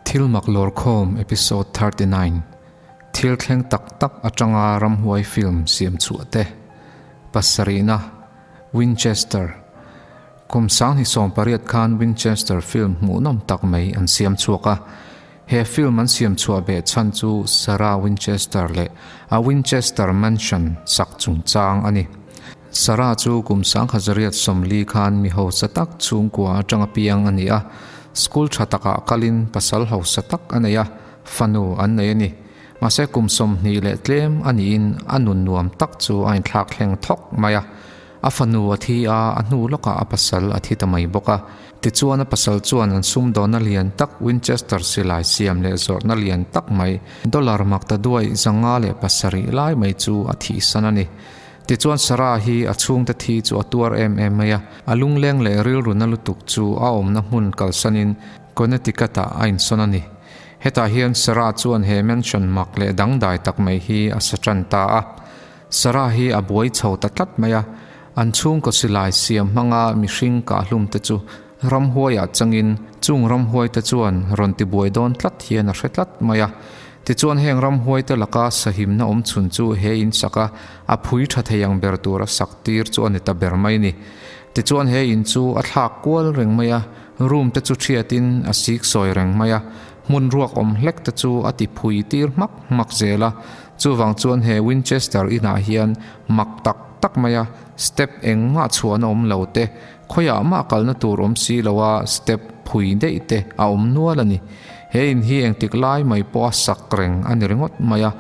Thil mak lawrkhawm Episode 39, Thil thleng tak tak atanga ramhuai film siam chhuah te. Pasarihna, Winchester. Kum 2018 khan Winchester film hmuhnawm tak mai an siam chhuak a. He film an siam chhuah beh chhan chu Sarah Winchester leh a Winchester Mansion sak chungchang a ni. Sarah chu kum 1940 khan mi hausa tak chhungkua atanga piang a ni a, school tha takah kalin pasal hausa tak a nei a, fanu an nei a ni. Mahse kum 20 leh tlem a niin a nun nuam tak chu a inthlak thleng thawk mai a. A fanu a thi a, a hnu lawkah a pasal a thi ta mai bawk a. Tichuan a pasal chuan an sumdawnna lian tak Winchester silai siam leh zawrhna lian tak mai dollar makta duai 507 lai mai chu a thihsan a ni. Tichuan Sarah hi a chhungte thi chu a tuar em em mai a, a lungleng leh rilruna lutuk chu a awmna hmun kalsanin Connecticut-ah a insawn a ni. Hetah hian Sarah chuan he mansion mak leh dangdai tak mai hi a sa tan ta a. Sarah hi a buai chho ta tlat mai a, an chhungkaw silai siam hmanga mihring kahhlum te chu ramhuaiah changin chung ramhuai te chuan rawn tibuai dawn tlat hian a hre tlat mai a. Tichuan heng ramhuai te laka sahimna awm chhun chu he in sak a, a phui tha thei ang ber tura sak tir chu a ni ta ber mai ni. Tichuan he in chu a thlak kual reng mai a, room te chu thiatin a sik sawi reng mai a, hmun ruak awm hlek te chu a ti phui tir hmak hmak zel a. Chuvang chuan he Winchester inah hian mak tak tak maia step engmah chhuahna awm lo te, khawiah mah kalna tur awm si loa step phui daih te a awm nual a ni. He in hi engtik lai mai pawh a sak reng a ni ringawt mai a,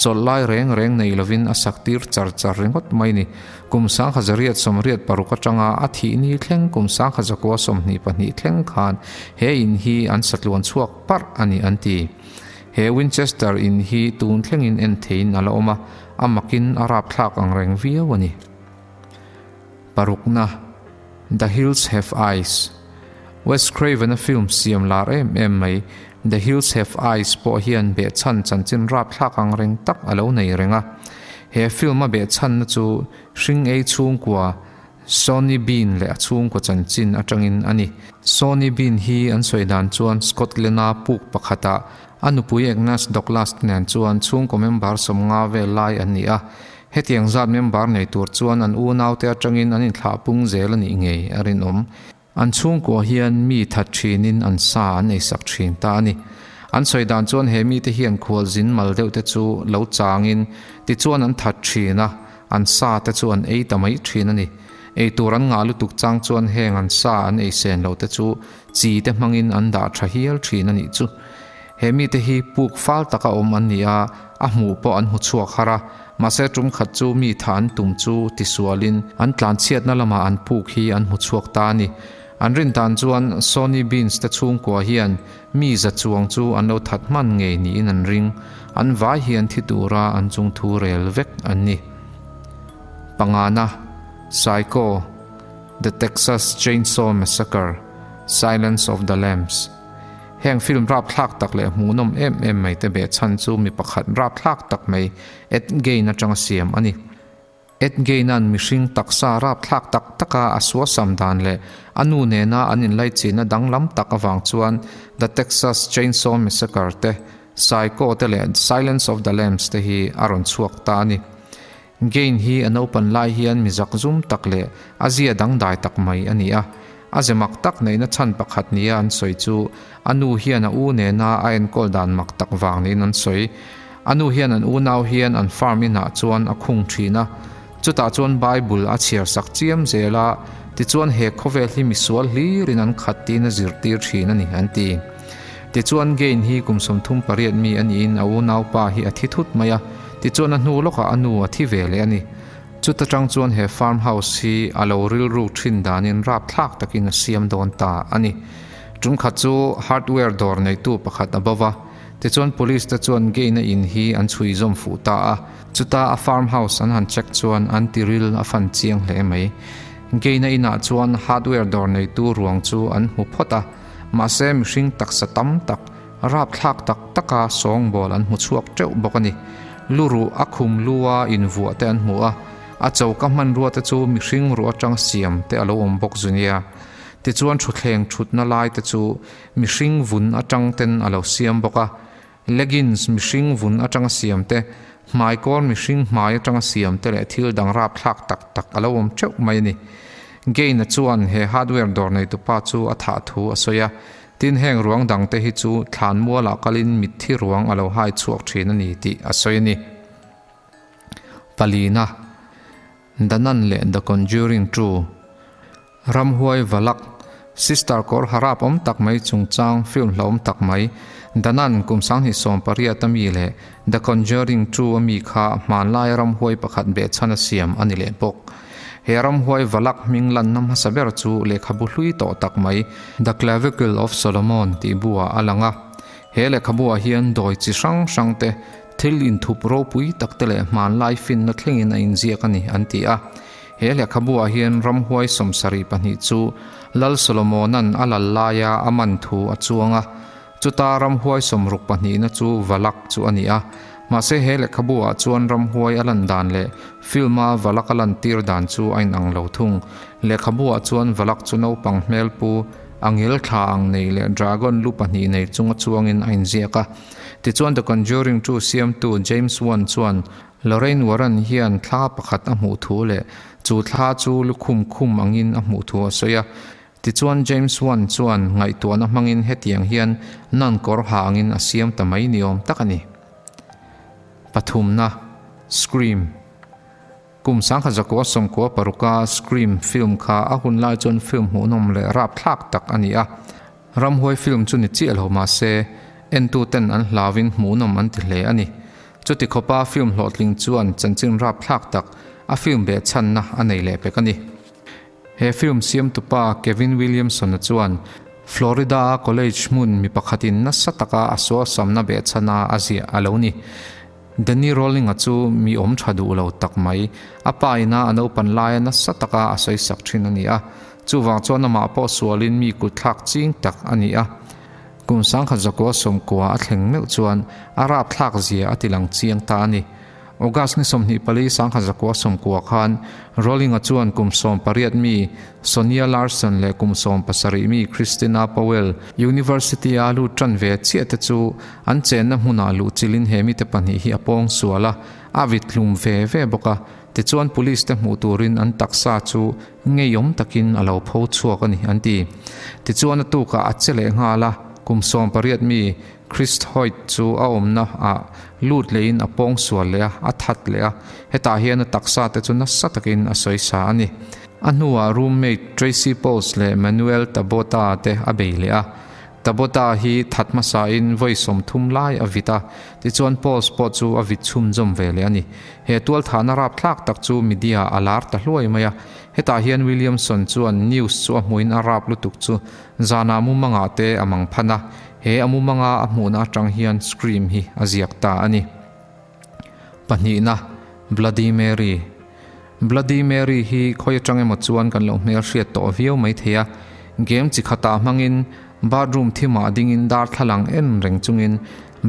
chawlh lai reng reng nei lovin a sak tir char char ringawt mai ni. Kum 1986 atanga a thih ni thleng kum 1922 thleng khan he in hi an satluan chhuak parh a ni an ti. He Winchester in hi tun thlengin en theiin a la awm a, a makin a rapthlak ang reng viau a ni. Parukna, The Hills Have Eyes Wes Craven-a film siam lar em em mai The Hills Have Eyes pawh hian behchhan chanchin rapthlak ang reng tak a lo nei reng a. He film-a behchhanna chu hring ei chhungkua Sawney Bean leh a chhungkaw chanchin atangin a ni. Sawney Bean hi an sawi dan chuan Scotland-a puk pakhatah a nupui Agnes Douglas nen chuan chhungkaw member 50 vel lai an ni a. Hetiang zat member nei tur chuan an unaute atangin an inthlah pung zel a nih ngei a rinawm. An chhungkua hian mi that thinin an sa an eisak thin ta a ni. An sawi dan chuan he mite hian khualzin mal deuh te chu lo changin tichuan an that thin a, an sa te chu an ei ta mai thin a ni. Ei tur an ngah lutuk chang chuan heng an sa an ei sen lo te chu chi te hmangin an dah tha hial thin a nih chu. He mite hi puk fal taka awm an ni a, a hmuh pawh an hmu chhuak har a, mahse tum khat chu mi tha an tum chu tisualin an tlanchhiatna lamah an puk hi an hmu chhuak ta a ni. An rin dan chuan Sawney Beans te chhungkua hian mi za chuang chu an lo that hman ngei niin an ring. An vai hian thi tura an chungthu rel vek an ni. Pangana, Psycho, The Texas Chainsaw Massacre, Silence of the Lambs. Heng film rapthlak tak leh hmuhnawm em em mai te behchhan chu mi pakhat rapthlak tak mai Ed Gein atanga siam a ni. Ed Gein-a'n mihring taksa rapthlak tak taka a suasam dan leh a nu nena an inlaichinna danglam tak avang chuan The Texas Chainsaw Massacre te, Psycho te leh Silence of the Lambs te hi a rawn chhuak ta a ni. Gain hi a naupan lai hian mi zakzum tak leh a zia dangdai tak mai a ni a. A ze mak tak neihna chhan pakhat nia an sawi chu a nu hian a u nena a enkawl dan mak tak vang niin an sawi. A nu hian an unau hian an farm inah chuan a khung thin a. Chutah chuan Bible a chhiar sak chiam zel a, tichuan he khawvel hi misual hlirin an khat tiin a zirtir thin a ni an ti. Tichuan Gain hi kum 38 mi a niin a unaupa hi a thi thut mai a, tichuan a hnu lawkah a nu a thi ve leh a ni. Chuta tang chuan he farm house hi a lo rilruk thin danin rapthlak takin a siam dawn ta a ni. Tum khat chu hardware dawr neitu pakhat a bo va, tichuan police te chuan Gain-a in hi an chhui zawm fuh ta a. Chuta a farm house an han check chuan an tiril a fan chiang hle mai. Gain-a inah chuan hardware dawr neitu ruang chu an hmu phawt a. Mahse mihring taksa tam tak, rapthlak tak taka sawngbawl an hmu chhuak teuh bawk a ni. Luruh a khum lua invuah te an hmu a, a choka hmanrua te chu mihring ruh atang siam te a lo awm bawk zu nia. Tichuan thutthleng thutna lai te chu mihring vun atang ten a lo siam bawk a. Leggings mihring vun atanga siam te, hmaikawn mihring hmai atanga siam te leh thil dang rapthlak tak tak a lo awm teuh mai a ni. Gain-a chuan he hardware dawr neitupa chu a thah thu a sawi a, tin heng ruang dangte hi chu thlanmualah kalin mitthi ruang a lo hai chhuak thin a ni tih a sawi a ni. Palina, The Nun leh The Conjuring 2, Ramhuai Valak, Sister kawr harap awm tak mai chungchang film hlauhawm tak mai, The Nun kum 2018 a mi leh The Conjuring 2 a mi kha hmanlaia ramhuai pakhat behchhan a siam a ni leh bawk. He ramhuai Valak hming lanna hmasa ber chu lehkhabu hlui tawh tak mai The Clavicle of Solomon tih buah a lang a. He lehkhabuah hian dawi chi hrang hrang te Thil inthup ropui tak te leh hmanlai finna thlengin a inziak a ni, an ti a. He lehkhabuah hian ramhuai 72 chu Lal Solomona'n a lal laia a man thu a chuang a. Chuta ramhuai 62na chu Valak chu a ni a. Mahse he lehkhabuah chuan ramhuai a lan dan leh film-a Valak a lantir dan chu a inang lo thung. Lehkhabuah chuan Valak chu naupang hmelpu, angel thla ang nei leh dragon lu pahnih nei chunga chuangin a inziak a. Tichuan The Conjuring 2 siamtu James Wan chuan Lorraine Warren hian thla pakhat a hmuh thu leh chu thla chu lukhum khum angin a hmuh thu a sawi a. Tichuan James Wan chuan ngaihtuahna hmangin hetiang hian nun kawr ha angin a siam ta mai ni awm tak a ni. Pathumna, Scream. Kum 1996a Scream film kha a hun lai chuan film hmuhnawm leh rapthlak tak a ni a. Ramhuai film chu ni chiah lo mahse, entuten an hlauin hmuhnawm an ti hle a ni. Chuti khawpa film hlawhtling chuan chanchin rapthlak tak a film behchhanna a nei leh pek a ni. He film siamtupa Kevin Williamson-a chuan Florida-a college hmun mi pakhatin nasa taka a sualsamna behchhana a ziah a lo ni. Danny Rowling-a chu mi awm tha duh lo tak mai, a pa ina a naupan laia nasa taka a sawisak thin a ni a. Chuvang chuan amah pawh sualin mi kutthlak ching tak a ni a. Kum 1990 a thleng meuh chuan a rapthlak zia a tilang chiang ta a ni. August ni 24 1990 khan Rowling-a chuan kum 18 mi Sonia Larson leh kum 17 mi Christina Powell University-a lut tan ve chiah te chu An chenna hmunah luhchilhin he mite pahnih hi a pawng sual a, a vit hlum ve ve bawk a. Tichuan police te hmuh turin an taksa chu ngeiawm takin a lo pho chhuak a ni, an ti. Tichuan a tukah a che leh nghal a, kum 18 mi Chris Hoyt chu a awmna ah lut lehin a pawng sual leh a, a that leh a, hetah hian a taksa te chu nasa takin a sawi sa a ni. A hnuah roommate Tracy Pauls leh Manuel Tabota te a bei leh a. Tabota hi that hmasain vawi 30 lai a vit a, tichuan Pauls pawh chu a vit chhunzawm ve leh a ni. He tualthahna rapthlak tak chu media a lar ta hluai mai a, hetah hian Williamson chuan news chu a hmuhin a rap lutuk chu zanah mumangah te a mang phan a, he a mumanga a hmuhna atang hian Scream hi a ziak ta a ni. Pahnihna, Bloody Mary. Bloody Mary hi khawi atang emaw chuan kan lo hmelhriat tawh viau mai thei a. Game chi khatah hmangin bathroom thimah dingin darthlalang en reng chungin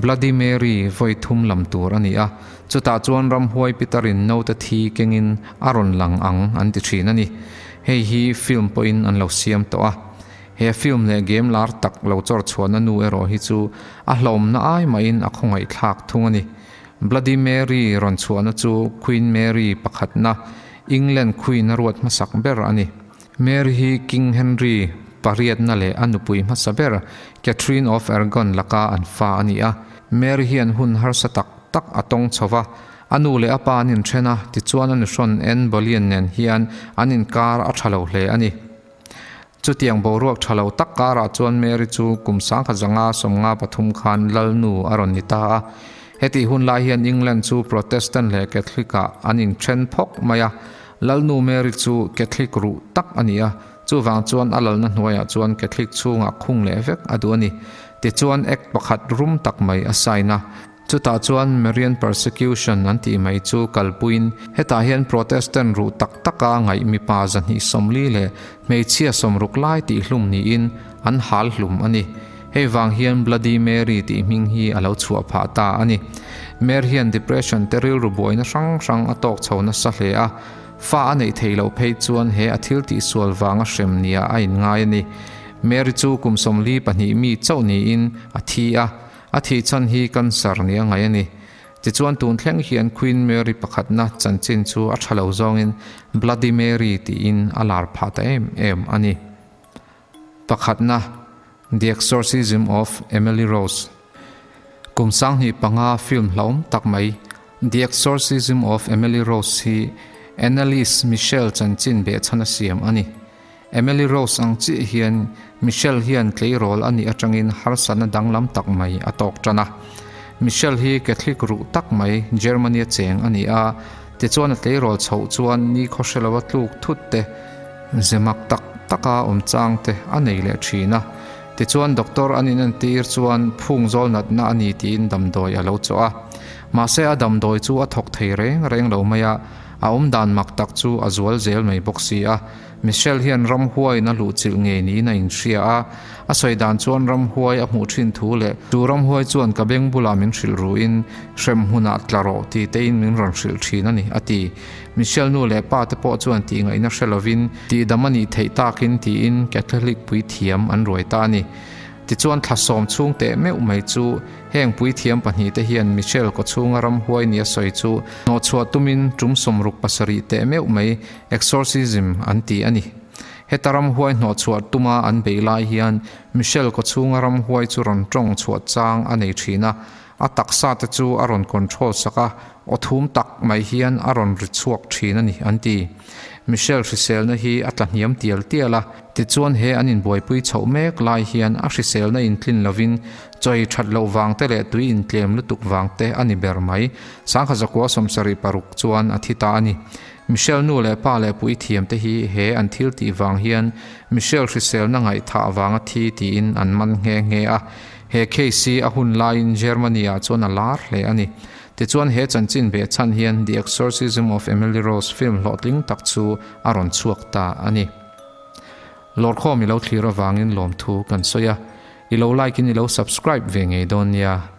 Bloody Mary vawi thum lam tur a ni a. Chutah chuan ramhuai Peter-in naute thi kengin a rawn lang ang an ti thin a ni. Hei hi film pawhin an lo siam tawh a. He film leh game lar tak lo chawr chhuahna nu erawh hi chu a hlawmna ai mahin a khawngaihthlak thung a ni. Bloody Mary rawn chhuahna chu Queen Mary pakhatna, England Queen a ruat hmasak ber a ni. Mary hi King Henry pariatna leh a nupui hmasa ber Catherine of Aragon laka an fa a ni a. Mary hian hun harsa tak tak a tawng chho va, a nu leh a pa an inthen a, tichuan a nuhrawn Anne Boleyn nen hian an inkar a tha lo hle a ni. Chutiang boruak tha lo tak karah chuan Mary chu kum 1953 khan Lalnu a rawn ni ta a. Hetih hun lai hian England chu Protestant leh Catholic-ah an inthen phawk mai a. Lalnu Mary chu Catholic ruh tak a ni a, chuvang chuan a lalna hnuaiah chuan Catholic chhungah khung leh vek a duh a ni. Tichuan Act pakhat rum tak mai a sign a. Chutah chuan Marian Persecution an tih mai chu kalpuiin hetah hian Protestant ruh tak taka ngaih mipa 240 leh hmeichhia 60 lai tihhlum niin an hal hlum a ni. Hei vang hian Bloody Mary tih hming hi a lo chhuah phah ta a ni. Mary hian depression te rilru buaina hrang hrang a tawk chho nasa hle a. Fa a neih theih loh phei chuan he a thil tihsual vanga hrem nia a inngai a ni. Mary chu kum 42 mi chauh niin a thi a, a thih chhan hi cancer nia ngaih a ni. Tichuan tun thleng hian Queen Mary pakhatna chanchin chu a tha lo zawngin Bloody Mary tiin a lar phah ta em em a ni. Pakhatna, The Exorcism of Emily Rose. Kum 2005 film hlauhawm tak mai The Exorcism of Emily Rose hi Anneliese Michel chanchin behchhan a siam a ni. Emily Rose ang chiah hian Michelle hian tleirawl a nih atangin harsatna danglam tak mai a tawk tan a. Michelle hi Catholic ruh tak mai Germany a cheng a ni a, tichuan a tleirawl chhoh chuan nikhaw hre lo a tluk thut te, zemak tak taka awm chang te a nei leh thin a. Tichuan doctor an inentir chuan phung zawl natna a ni tiin damdawi a lo chawh a. Mahse a damdawi chu a thawk thei reng reng lo mai a, a awmdan mak tak chu a zual zel mai bawk si a. Michelle hian ramhuaiin a luhchilh ngei niin a inhria a, a sawi dan chuan ramhuai a hmuh thin thu leh chu ramhuai chuan ka beng bulah min hrilh ruin hrem hmunah tla rawh ti tein min rawn hrilh thin a ni, a ti. Michelle nu leh pa te pawh chuan tihngaihna hre lovin tihdam a nih theih takin tiin Catholic puithiam an ruai ta a ni. Tichuan thla sawm chhung teh meuh mai chu heng puithiam pahnihte hian Michelle kawchhunga ramhuai nia sawi chu hnawhchhuah tumin tum 67 teh meuh mai Exorcism an ti a ni. Heta ramhuai hnawhchhuah tuma an beih lai hian Michelle kawchhunga ramhuai chu rawn tawng chhuah chang a nei thin a, a taksa te chu a rawn control sak a, aw thum tak mai hian a rawn ri chhuak thin a ni an ti. Michelle hriselna hi a tla hniam tial tial a, tichuan he an inbuaipui chhoh mek lai hian a hriselna intlin lovin chawi that loh vang te leh tui intlem lutuk vang te a ni ber mai. 1976 chuan a thi ta a ni. Michelle nu leh pa leh puithiam te hi he an thil tih vang hian Michelle hriselna ngaihthah vanga thi tiin an man nghe nghe a. He case hi a hun laiin Germany ah chuan a lar hle a ni. Tichuan he chanchin behchhan hian The Exorcism of Emily Rose film hlawhtling tak chu a rawn chhuak ta a ni. Lawrkhawm i lo thlir avangin lawmthu kan sawi a. I lo like in i lo subscribe ve ngei dawn nia.